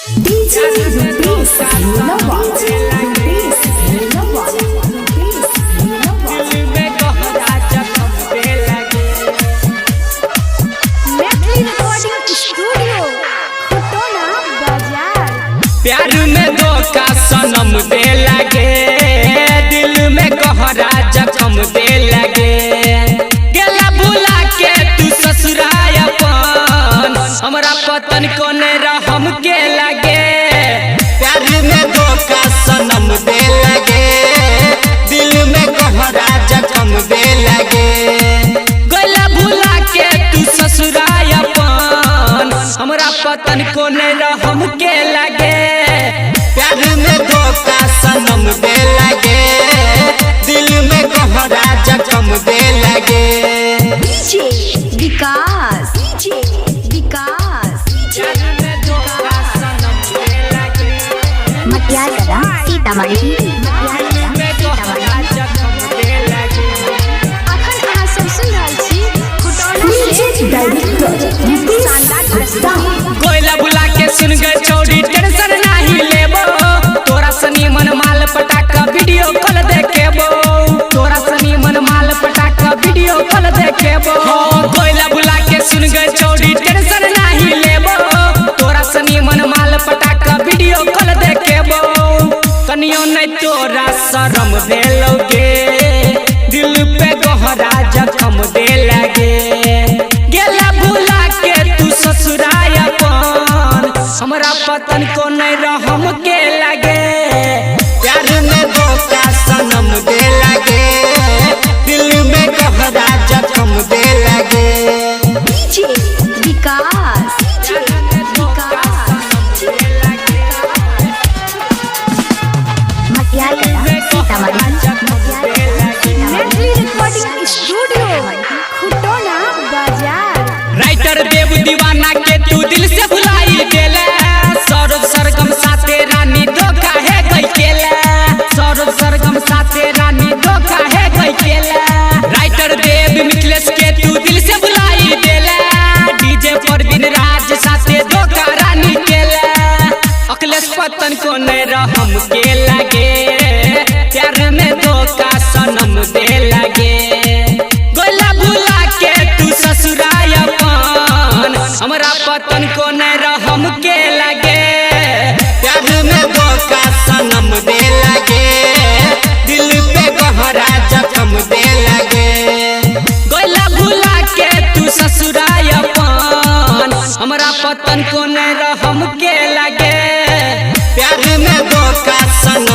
DJ Rupesh Bholwa, Rupesh Bholwa, Rupesh Bholwa. दिल में गहरा जख्म दे लगे। मैथिली रिकॉर्डिंग स्टूडियो खुटौना बाजार। प्यार में धोखा सनम दे लगे, दिल में गहरा जख्म दे लगे। गेला भुला के तू ससुराल अपन, हमरा पतन कोने रहम के लगे। प्यार में धोखा सनम दे लगे, दिल में गहरा जख्म दे लगे। गेला भुला के तू ससुराल अपन, हमरा पतन कोने रहम के लगे। प्यार में धोखा सनम दे लगे, दिल में गहरा जख्म दे लगे। DJ Vikas, DJ Vikas, DJ Matiyagada Sitamarhi, Matiyagada Sitamarhi. अखन अहाँ सब सुनि रहल छी खुटौना से म्यूजिक डायरेक्टर रितेश शानदार गुप्ता। प्रस्तुति। कोयला बुला के सुन गए चौड़ी, टेंशन नहीं लेबो। तोरा सनी मन माल पटाखा वीडियो कॉल देखेबो। तोरा सनी मन माल पटाखा वीडियो कॉल देखेबो। कोयला बुला के सुन गए चौड़ी, टेंशन नहीं लेबो। तोरा सनी मन माल पटाखा वीडियो कॉल देखेबो। कनियो नहीं तोरा शरम भेलौगे, दिल पे गहरा जख्म दे लगे। गेला भुला के तू ससुराल अपन, हमरा पतन को नहीं रहम के लगे। प्यार में धोखा सनम दे लगे, दिल में गहरा जख्म दे लगे। डीजे विकास, डीजे विकास, मटियागदा सीतामढ़ी, मटियागदा सीतामढ़ी। मैथिली रिकॉर्डिंग स्टूडियो खुटौना बाजार। राइटर देव दीवाना के तू दिल से भुलाई देला, सौरभ सरगम साथे रानी धोखा है गई केला। सौरभ सरगम साथे रानी धोखा है गई केला। राइटर देव मिथिलेश के तू दिल से भुलाई देला, डीजे परवीन राज साथे धोखा रानी केला। अखिलेश पतन को नहीं रहम के लगे, प्यार में धोखा सनम दे लगे। गोला भुला के तू ससुराल अपन, हमरा पतन को नहीं रहम के लगे। प्यार में धोखा सनम दे लगे, दिल पे गहरा जख्म दे लगे। गोला भुला के तू ससुराल अपन, हमरा पतन को नहीं रहम के लगे। प्यार में धोखा सनम